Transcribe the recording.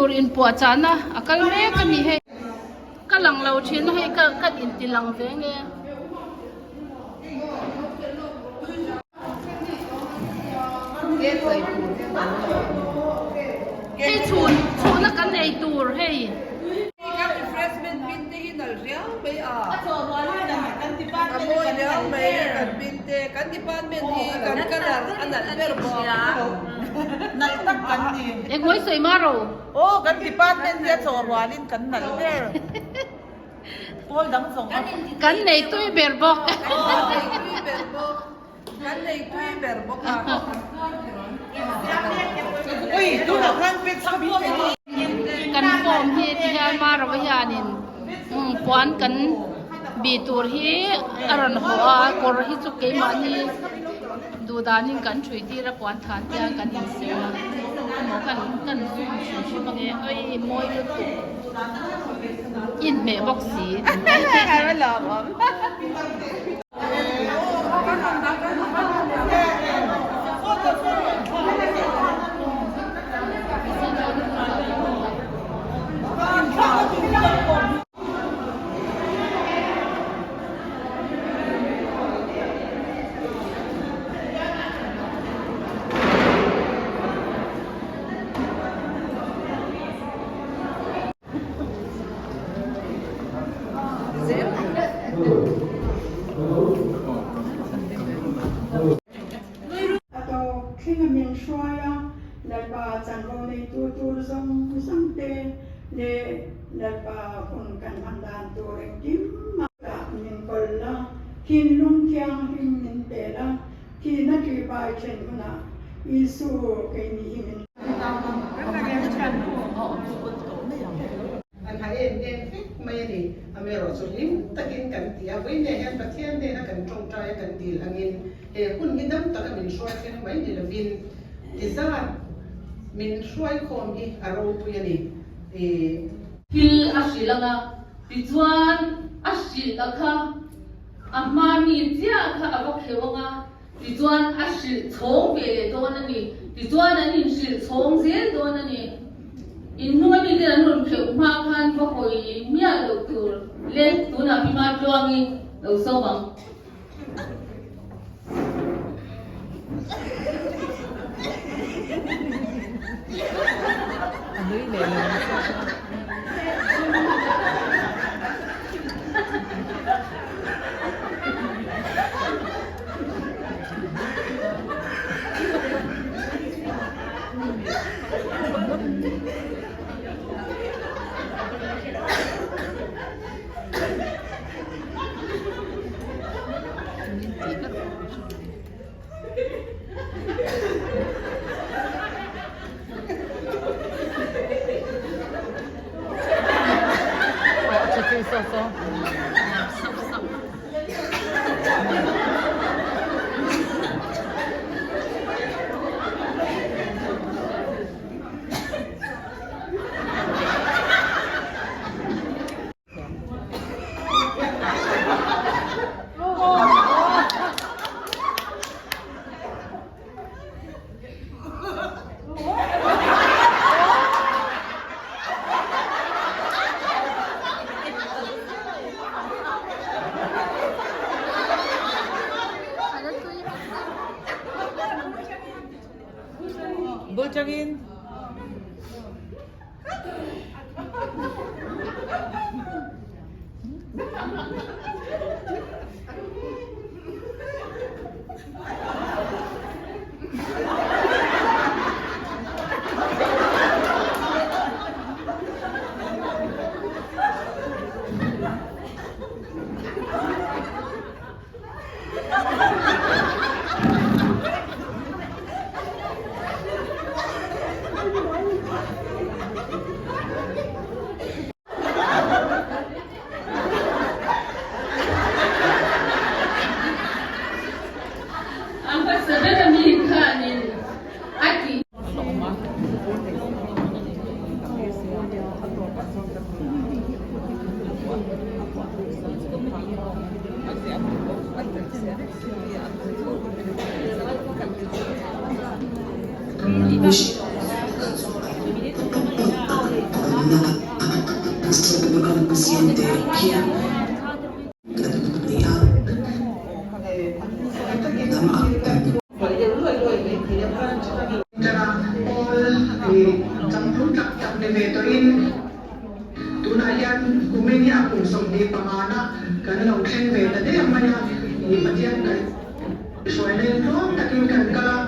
tur inpuahchahna a kal mek a ni hei. Ka lang lo thin a hei ka ka inti lang ve nge. Hei chhun chhuna kan ei tur hei. Engmawi sawi ma ro. Aw kan department hi a chawh rualin kan nalh ber. Pawl dang zawng a. Kan nei tui ber bawk. Kan nei tui ber bawk a. Ui tunah khan pet kha bik a ni. Kan form hi ti hian Marawa hianin puan kan bih tur hi a rawn haw a, kawr hi chu keimahni duh danin kan ṭhui tir a puan than te hian kan insiam a, emaw kan kan zoom hrim hrim ange oi mawi lutuk inhmeh bawk si. A tawp thleng a min hruai a, Lalpa chanvo neitu tur zawng zawng te leh Lalpa hun kan hman dan tur engkim mah min kawl la, thinlung thianghlim min pe la, Thihna ṭihpai ṭhen hunah Isu keini hi min. An ha em em vek mai a ni. Amaherawhchu hlim takin kan ti a, vawiinah hian Pathian hnena kan ṭawngṭai a kan dil angin he hun hi dam taka min hruai thleng mai ni lovin tizat min hruai khawm hi a ropui a ni. Thil a hrilh ang a, tichuan a hrilh a kha A hma mi chiah kha a va kheuh ang a, tichuan a hrilh chhawng ve leh dawn a ni. Tichuan an inhrilh chhawng zel dawn a ni. Inhnung a miten an rawn kheuh hma khan va hawi miah loh tur le tunah Pima Tluangi lo sawm ang. A nui leh lo nasa. Bul changin. A hmasa ber a mi khanin a ti. 25 na kan lo thleng ve ta der mai a, Pathian kan hruai leng tluang takin kan kal a.